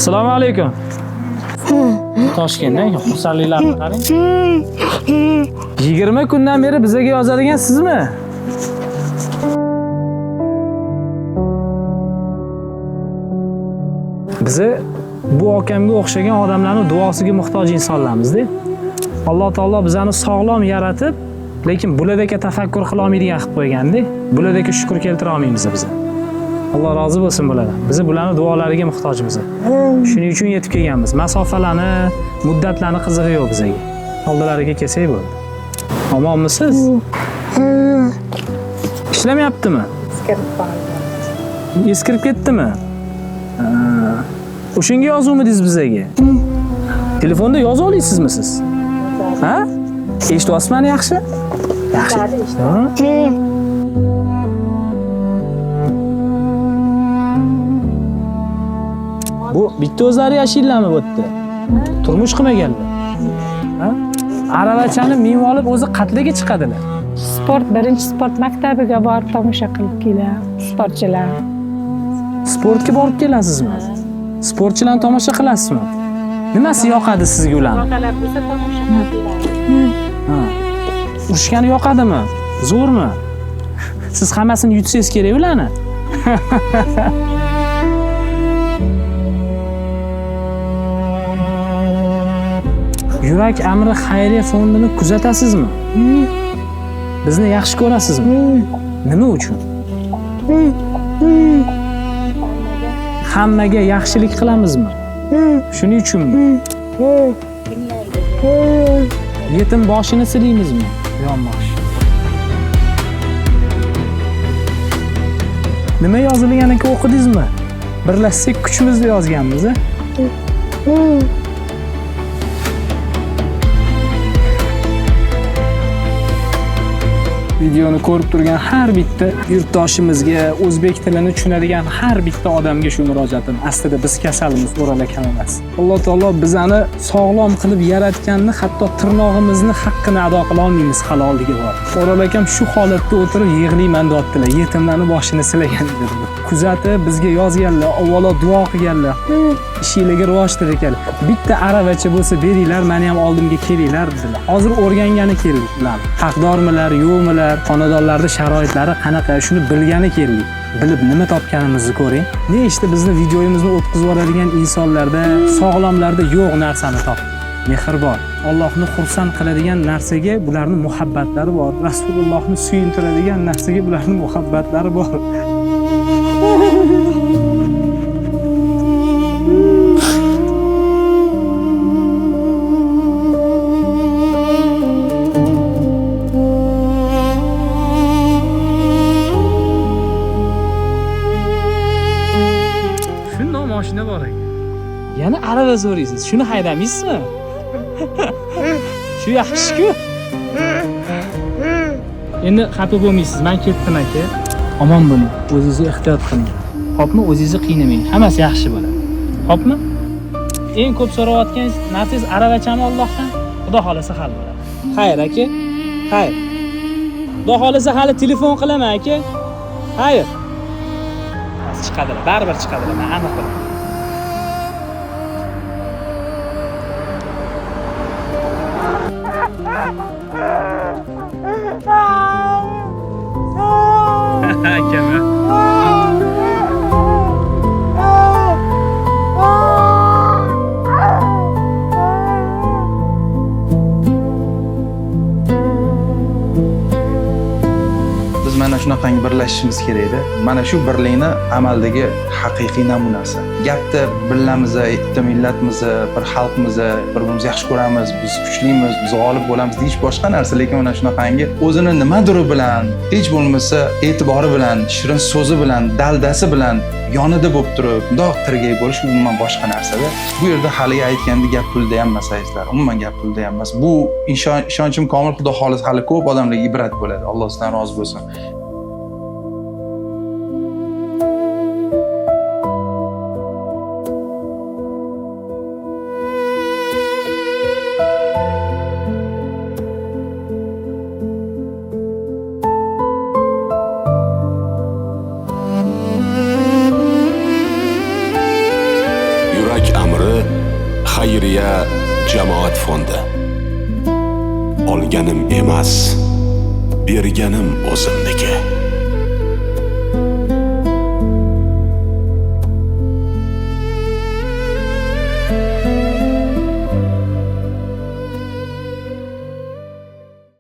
Assalomu alaykum. Toshkentdan xursandliklarni qarang. 20 kundan beri bizaga yozadigan sizmi? Bizi bu okamga o'xshagan odamlarning duosiga muhtoj insonlarmiz-da. Alloh taolo bizani sog'lom yaratib, lekin bulardagi tafakkur qila olmaydigan qilib qo'ygan-da. Bulardagi shukr keltira olmaymiz biz. Alloh rozi bo'lsin bulardan. Biz bularning duolariga muhtojmiz. Shuning uchun yetib kelganmiz. Masofalarni, muddatlarni qizig'i yo'q bizga. Oldilariga kelsak bo'ldi. Omonmisiz? Ishlamayaptimi? Eskirib qoldi. Eskirib ketdimi? O'shanga yozuvmidingiz bizaga? Telefonda yoza olasizmi siz? Ha? Eshityapsizmi yaxshi? Yaxshi. Ha? Bu bitta o'zlari yashaydilarmi bu yerda? Turmush qilmaganlar. Ha? Aravachani minib olib o'zi qatliga chiqadilar. Sport, birinchi sport maktabiga borib tomosha qilib keladi sportchilar. Sportga borib kelasizmi? Sportchilarni tomosha qilasizmi? Nimasi yoqadi sizga ularni? Voqealar bo'lsa tomosha qiladi. Ha. Urushgani yoqadimi? Zo'rmi? Siz hammasini yutsangiz kerak ularni. Yurak amri xayriya fondini kuzatasizmi? Bizni yaxshi ko'rasizmi? Nima uchun? Hammaga yaxshilik qilamizmi? Shuning uchunmi? Yetim boshini silaymizmi? Yonbosh. Nima yozilganini o'qidingizmi? Birlashsak kuchimiz deb yozganmiz, a? Videoni ko'rib turgan har bitta yurtdoshimizga, o'zbek tilini tushunadigan har bitta odamga shu murojaatim. Aslida biz kasalmiz, O'ral akam emas. Alloh taolo bizani sog'lom qilib yaratganini, hatto tirnog'imizni haqqini ado qila olmaymiz hali oldiga borib. O'ral akam shu holatda o'tirib yig'layman deyaptilar. Yetimlarni boshini silagan dedilar. Kuzatib bizga yozganlar, avvalo duo qilganlar. Ishinglarga rivoj tilaganlar. Bitta aravacha bo'lsa beringlar, meni ham oldimga kelinglar dedilar. Hozir o'rgangani keldik ular. Haqdormilar, yo'qmilar, xonadonlarda sharoitlari qanaqa, shuni bilgani keldik. Bilib nima topganimizni ko'ring. Nechta bizni videomizni o'tkazib yuboradigan insonlarda, sog'lomlarda yo'q narsani topdik. Mehr bor. Allohni xursand qiladigan narsaga bularning muhabbatlari bor. Rasulullohni suyuntiradigan narsaga bularning muhabbatlari bor. Shundoq mashina bor ekan. Yana arava so'raysiz. Shuni haydamaysizmi? Shu yaxshi-ku. Endi xafa bo'lmaysiz. Men ketdim aka. Omon bo'ling. O'zingizni ehtiyot qiling. Xo'pmi? O'zingizni qiynamang. Hammasi yaxshi bo'ladi. Xo'pmi? Eng ko'p so'rayotgan narsangiz aravachami Allohdan? Xudo xolasa hal bo'ladi. Xayr aka. Xayr. Xudo xolasa hali telefon qilaman aka. Xayr. Chiqadilar, baribir chiqadilar, men aniq bilaman. Akam. Biz mana shunaqangi birlashishimiz kerak edi. Mana shu birlikni amaldagi haqiqiy namunasi. Gapda billamiz, ikkita millatmiz, bir xalqmiz, bir-birimizni yaxshi ko'ramiz, biz kuchlimiz, biz g'olib bo'lamiz deyish boshqa narsa, lekin mana shunaqangi o'zini nimadiri bilan, hech bo'lmasa e'tibori bilan, shirin so'zi bilan, daldasi bilan yonida bo'lib turib, bundoq tirgak bo'lish umuman boshqa narsada. Bu yerda haligi aytgandek gap pulda ham emas azizlar, umuman gap pulda ham emas. Bu ishonchim komil, Xudo xohlasa hali ko'p odamlarga ibrat bo'ladi. Alloh sizdan rozi bo'lsin. Yurak Hamkorlari Xayriya jamoat fondi. Olganim emas, berganim o'zimniki.